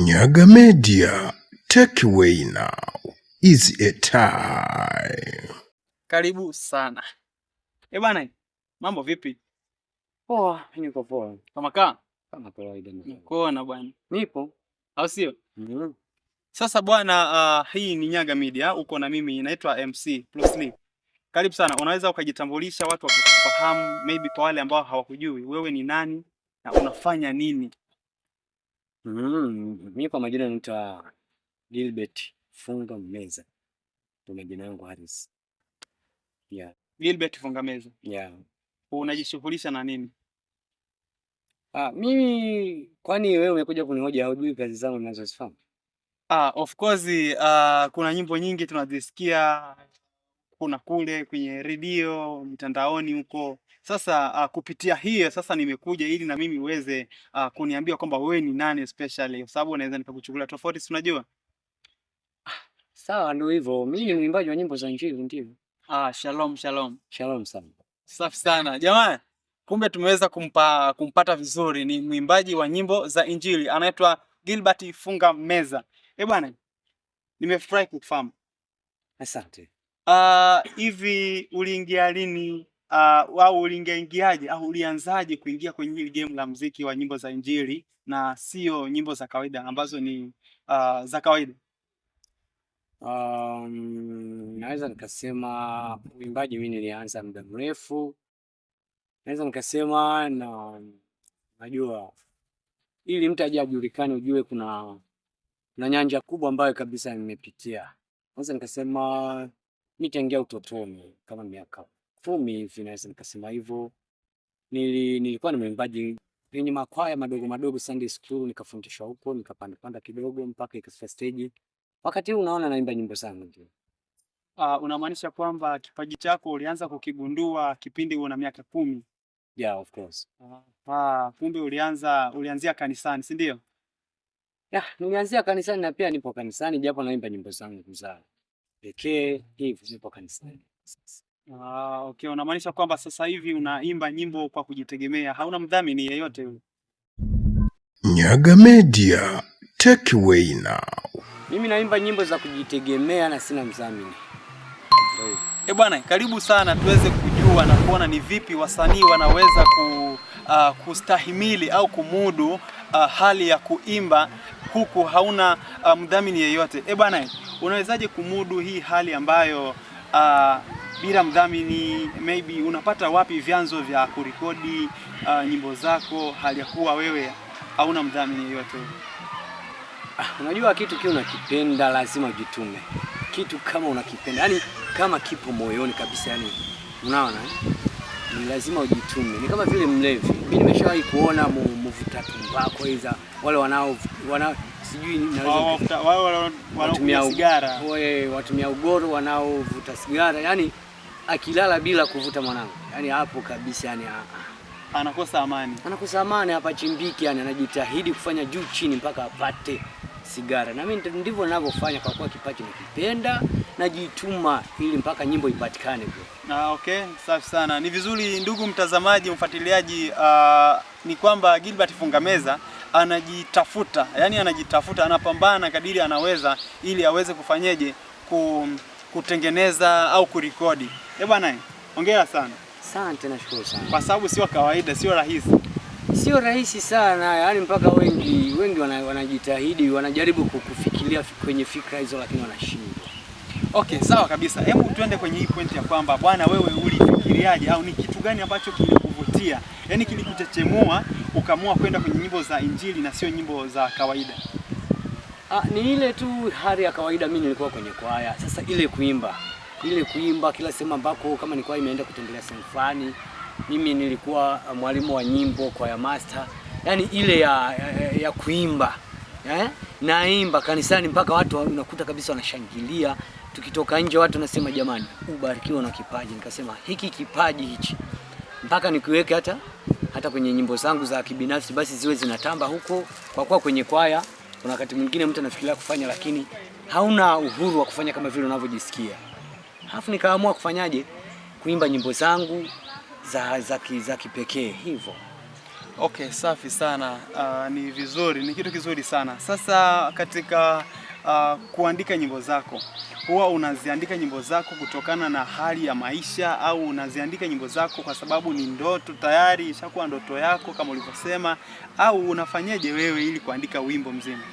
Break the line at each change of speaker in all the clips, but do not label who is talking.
Nyaga Media, take away now is a time.
Karibu sana. Eh bana, mambo vipi?
Poa, mimi niko poa.
Kama kaa?
Kama kawaida niko.
Nikuona bwana.
Nipo.
Au sio?
Mm.
Sasa bwana, hii ni Nyaga Media, uko na mimi naitwa MC Plus Lee. Karibu sana. Unaweza ukajitambulisha watu wakakufahamu, maybe kwa wale ambao hawakujui, wewe ni nani na unafanya nini?
Mimi kwa majina naitwa Gilbert Funga Meza. Ndio majina yangu halisi. Yeah.
Gilbert Funga Meza.
Yeah.
Unajishughulisha na nini?
Ah, mimi kwani wewe umekuja kunihoja hujui kazi zangu ninazozifanya?
Ah, of course, kuna nyimbo nyingi tunazisikia kuna kule kwenye redio, mtandaoni huko. Sasa kupitia hiyo sasa nimekuja ili na mimi uweze kuniambia kwamba wewe ni nani especially, kwa sababu naweza nikakuchukulia tofauti, si unajua?
Sawa, ndio hivyo. Mimi ni mwimbaji wa nyimbo za Injili ndio.
Ah, shalom shalom.
Shalom sana.
Safi sana jamani, kumbe tumeweza kumpata vizuri. Ni mwimbaji wa nyimbo za Injili anaitwa Gilbert Funga Meza. Eh bwana, nimefurahi kukufahamu.
Asante.
Hivi uliingia lini au uliingia ingiaje au ulianzaje kuingia kwenye hili game la muziki wa nyimbo za Injili na sio nyimbo za kawaida ambazo ni za kawaida?
Naweza nikasema uimbaji mimi nilianza muda mrefu. Naweza nikasema na najua ili mtu aje ajulikane, ujue kuna nyanja kubwa ambayo kabisa nimepitia. Naweza nikasema mi tangia utotoni kama miaka 10 hivi, naweza nikasema hivyo. Nilikuwa ni mwimbaji kwenye makwaya madogo madogo Sunday school, nikafundishwa huko, nikapanda panda kidogo mpaka ikafika stage. Wakati huu unaona naimba nyimbo zangu ndio.
Unamaanisha kwamba kipaji chako ulianza kukigundua kipindi una miaka 10?
Yeah, of course.
Ah, kumbe ulianzia kanisani, si ndio?
Yeah, nilianzia kanisani na pia nipo kanisani japo naimba nyimbo zangu za pekee hivi, nipo kanisani.
Ah, okay, unamaanisha kwamba sasa hivi unaimba nyimbo kwa kujitegemea, hauna mdhamini yeyote yule?
Nyaga Media, take away now.
Mimi naimba nyimbo za kujitegemea na sina mdhamini. Ndio hivyo.
Eh bwana, karibu sana tuweze kujua na kuona ni vipi wasanii wanaweza kustahimili au kumudu hali ya kuimba huku hauna mdhamini yeyote. Eh bwana, unawezaje kumudu hii hali ambayo bila mdhamini, maybe unapata wapi vyanzo vya kurekodi nyimbo zako hali ya kuwa wewe hauna mdhamini yeyote?
Ah, unajua kitu kiwa unakipenda lazima ujitume. Kitu kama unakipenda, yani kama kipo moyoni kabisa, yani unaona eh? Ni lazima ujitume. Ni kama vile mlevi. Mimi nimeshawahi kuona mvuta tumbako hiza wale wanao sijui naweza
Wao wanaotumia sigara.
Watumia ugoro wanaovuta sigara, yani akilala bila kuvuta mwanangu, yani hapo kabisa, yani
anakosa amani.
Anakosa amani, hapa chimbiki, yani anajitahidi kufanya juu chini mpaka apate sigara. Na mimi ndivyo ninavyofanya, kwa kuwa kipaji nakipenda, najituma ili mpaka nyimbo ipatikane kwa.
Ah, okay, safi sana. Ni vizuri ndugu mtazamaji, mfuatiliaji, ni kwamba Gilbert Fungameza anajitafuta, yani anajitafuta, anapambana kadiri anaweza ili aweze kufanyeje kutengeneza au kurekodi. Eh bwana, hongera sana.
Asante, nashukuru sana.
Kwa sababu sio kawaida, sio rahisi.
Sio rahisi sana, yani mpaka wengi wanajitahidi, wanajaribu kufikiria kwenye fikra hizo lakini wanashindwa.
Okay, sawa kabisa. Hebu tuende kwenye hii point ya kwamba bwana, wewe ulifikiriaje au ni kitu gani ambacho kilikuvutia? Yaani kilikuchechemua ukaamua kwenda kwenye nyimbo za Injili na sio nyimbo za kawaida?
Ah, ni ile tu hali ya kawaida. Mimi nilikuwa kwenye kwaya. Sasa ile kuimba kila sehemu ambako kama ni kwaya imeenda kutembelea sehemu fulani, mimi nilikuwa mwalimu wa nyimbo, kwaya master. Yaani ile ya kuimba. Naimba kanisani mpaka watu unakuta kabisa wanashangilia. Tukitoka nje watu wanasema jamani, ubarikiwe na kipaji. Nikasema hiki kipaji hichi mpaka nikiweke hata kwenye nyimbo zangu za kibinafsi basi ziwe zinatamba huko, kwa kuwa kwenye kwaya kuna wakati mwingine mtu anafikiria kufanya lakini hauna uhuru wa kufanya kama vile unavyojisikia. Alafu nikaamua kufanyaje? Kuimba nyimbo zangu za kipekee hivyo.
Okay, safi sana. Ni vizuri, ni kitu kizuri sana. Sasa katika kuandika nyimbo zako, huwa unaziandika nyimbo zako kutokana na hali ya maisha au unaziandika nyimbo zako kwa sababu ni ndoto tayari ishakuwa ndoto yako kama ulivyosema, au unafanyaje wewe ili kuandika wimbo mzima?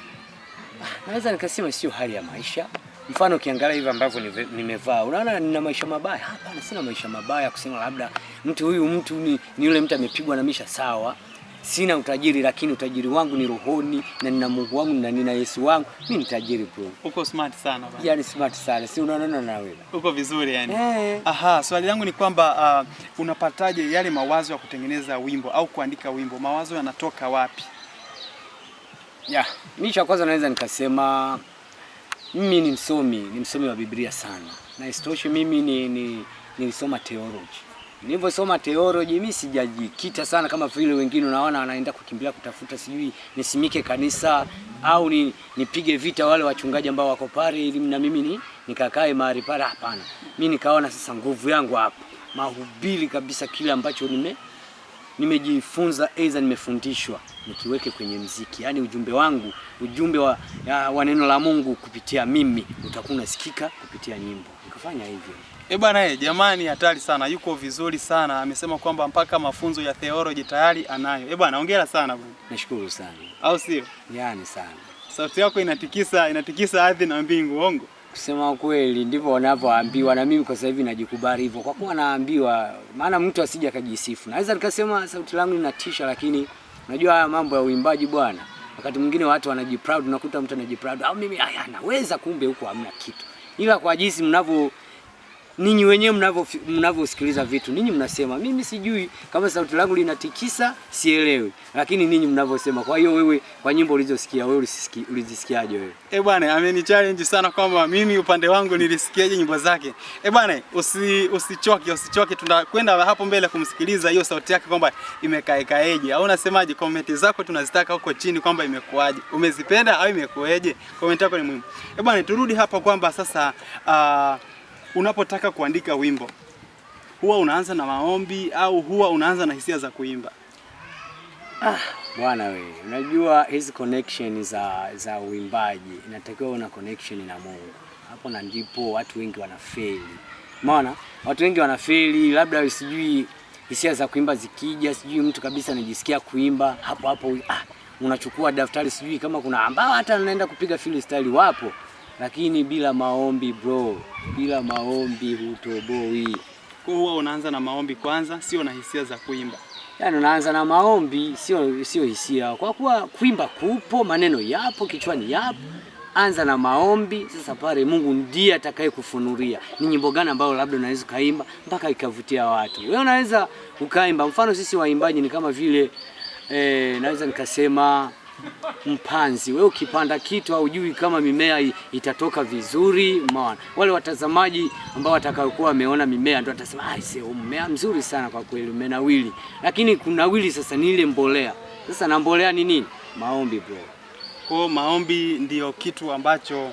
Naweza nikasema sio hali ya maisha. Mfano ukiangalia hivi ambavyo nimevaa, unaona nina maisha mabaya? Hapana, sina maisha mabaya kusema labda mtu huyu mtu ni yule mtu amepigwa na misha, sawa. Sina utajiri, lakini utajiri wangu ni rohoni na nina Mungu wangu na nina Yesu wangu. Mimi ni tajiri bro.
Uko smart sana bana.
Yaani smart sana. Si unaona na wewe?
Uko vizuri yani.
Eh.
Aha, swali langu ni kwamba unapataje yale mawazo ya kutengeneza wimbo au kuandika wimbo? Mawazo yanatoka wapi?
Yeah, mimi cha kwanza naweza nikasema mimi ni msomi wa Biblia sana. Na isitoshe mimi ni nilisoma theology. Nilivyosoma theology mimi sijajikita sana kama vile wengine unaona wanaenda kukimbilia kutafuta sijui nisimike kanisa au nipige vita wale wachungaji ambao wako pale ili na mimi nikakae mahali pale. Hapana. Mimi nikaona sasa nguvu yangu hapa mahubiri kabisa, kile ambacho nimejifunza aidha nimefundishwa nikiweke kwenye mziki, yaani ujumbe wangu, ujumbe wa neno la Mungu kupitia mimi utakuwa unasikika kupitia nyimbo. Nikafanya hivyo.
Eh bwana, jamani, hatari sana, yuko vizuri sana. Amesema kwamba mpaka mafunzo ya theology tayari anayo. Eh bwana, hongera sana bwana.
Nashukuru sana,
Au sio?
yaani sana.
Sauti yako inatikisa ardhi na mbingu, uongo?
Kusema kweli ndivyo wanavyoambiwa, na mimi kwa sasa hivi najikubali hivyo, kwa kuwa naambiwa, maana mtu asije akajisifu. Naweza nikasema sauti langu linatisha, lakini unajua haya mambo ya uimbaji bwana, wakati mwingine watu wanajiproud, unakuta mtu anajiproud, au mimi haya naweza, kumbe huko hamna kitu. Ila kwa jinsi mnavyo ninyi wenyewe mnavyosikiliza vitu, ninyi mnasema, mimi sijui kama sauti langu linatikisa, sielewi, lakini ninyi mnavyosema. Kwa hiyo wewe, kwa nyimbo ulizosikia wewe, ulizisikiaje wewe?
Eh bwana, ameni challenge sana kwamba mimi upande wangu nilisikiaje nyimbo zake. Eh bwana, usichoke, usichoke, tunakwenda hapo mbele kumsikiliza hiyo sauti yake kwamba imekaekaeje. Au unasemaje? Comment zako tunazitaka huko chini kwamba imekuaje. Umezipenda au imekueje? Comment yako ni muhimu. Eh bwana, turudi hapa kwamba sasa unapotaka kuandika wimbo huwa unaanza na maombi au huwa unaanza na hisia za kuimba?
Bwana we, unajua hizi connection za uimbaji inatakiwa una connection na Mungu. Hapo na ndipo watu wengi wanafeli. Umeona? Watu wengi wanafeli, labda sijui hisia za kuimba zikija, sijui mtu kabisa anajisikia kuimba hapo hapo, unachukua daftari, sijui kama kuna ambao hata anaenda kupiga freestyle wapo, lakini bila maombi bro, bila maombi hutoboi.
Kwa huwa unaanza na maombi kwanza, sio na hisia za kuimba.
Yaani unaanza na maombi, sio hisia. Kwa kuwa kuimba kupo, maneno yapo, kichwani yapo. Anza na maombi. Sasa pale Mungu ndiye atakaye kufunulia ni nyimbo gani ambayo labda unaweza ukaimba mpaka ikavutia watu. Wewe unaweza ukaimba, mfano sisi waimbaji ni kama vile naweza nikasema mpanzi. Wewe ukipanda kitu haujui kama mimea itatoka vizuri, umeona. Wale watazamaji ambao watakaokuwa wameona mimea ndio watasema ah, sio mmea mzuri sana kwa kweli, umenawili. Lakini kunawili sasa ni ile mbolea. Sasa na mbolea ni nini? Maombi bro.
Kwa maombi ndiyo kitu ambacho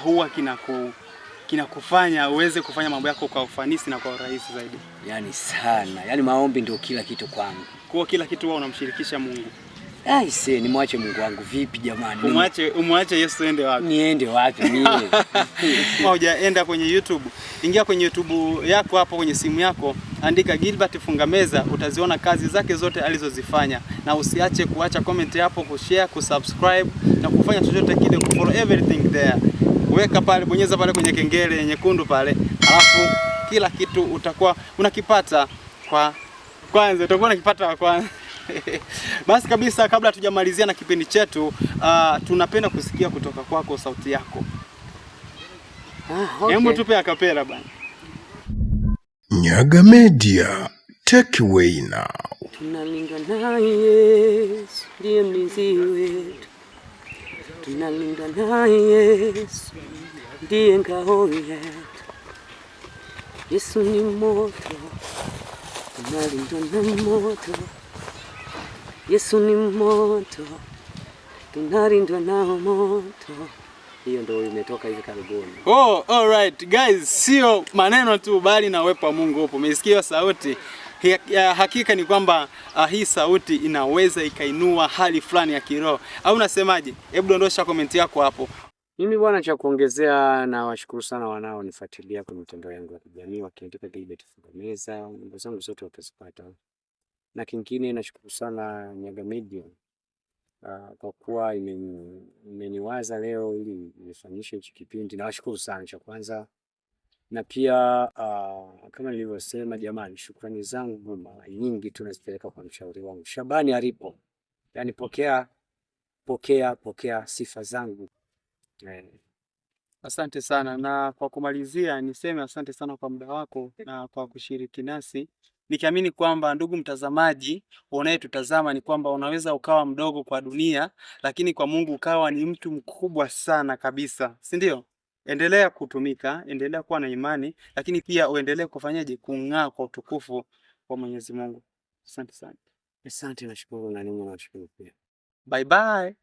huwa kinakufanya uweze kufanya mambo yako kwa ufanisi na kwa urahisi zaidi.
Yaani sana. Yaani maombi ndio kila kitu kwangu.
Kwa kila kitu huwa unamshirikisha Mungu.
Aise, nimwache Mungu wangu vipi jamani?
Umwache Yesu ende wapi?
Niende wapi mimi?
Kama hujaenda kwenye YouTube, ingia kwenye YouTube yako hapo kwenye simu yako, andika Gilbert Fungameza, utaziona kazi zake zote alizozifanya, na usiache kuacha comment hapo, kushare, kusubscribe na kufanya chochote kile, kufollow everything there. Weka pale, bonyeza pale kwenye kengele nyekundu pale, alafu kila kitu utakuwa unakipata kwa kwanza, utakuwa unakipata wa kwanza. Basi kabisa, kabla hatujamalizia na kipindi chetu, tunapenda kusikia kutoka kwako sauti yako.
Okay.
Hebu tupe akapela bana.
Nyaga Media, take away now.
Tunalinda na Yesu ndiye mlinzi wetu, tunalinda na Yesu ndiye ngao yetu. Yesu ni moto, tunalindwa na moto. Yesu ni moto, tunalindwa na moto. Hiyo ndio imetoka hivi karibuni.
Oh, all right guys, sio maneno tu bali na uwepo wa Mungu upo. Umesikia sauti? Hakika ni kwamba hii sauti inaweza ikainua hali fulani ya kiroho, au unasemaje? Hebu dondosha komenti yako hapo.
Mimi bwana, cha kuongezea na washukuru sana wanaonifuatilia kwenye mitandao yangu ya kijamii, wakiandika Gilbert Fugameza, nyimbo zangu zote watazipata. Na kingine nashukuru sana Nyaga Media kwa kuwa imeniwaza leo ili nifanyishe hichi kipindi. Nawashukuru sana cha kwanza, na pia kama nilivyosema, jamani, shukrani zangu mara nyingi tunazipeleka kwa mshauri wangu Shabani alipo, yaani pokea pokea pokea sifa zangu.
Asante sana, na kwa kumalizia niseme asante sana kwa muda wako na kwa kushiriki nasi, nikiamini kwamba ndugu mtazamaji unayetutazama ni kwamba unaweza ukawa mdogo kwa dunia, lakini kwa Mungu ukawa ni mtu mkubwa sana kabisa, si ndio? Endelea kutumika, endelea kuwa na imani, lakini pia uendelee kufanyaje, kung'aa kwa utukufu wa Mwenyezi Mungu. Asante sana.
Asante, nashukuru na ninyi nawashukuru pia.
Bye bye.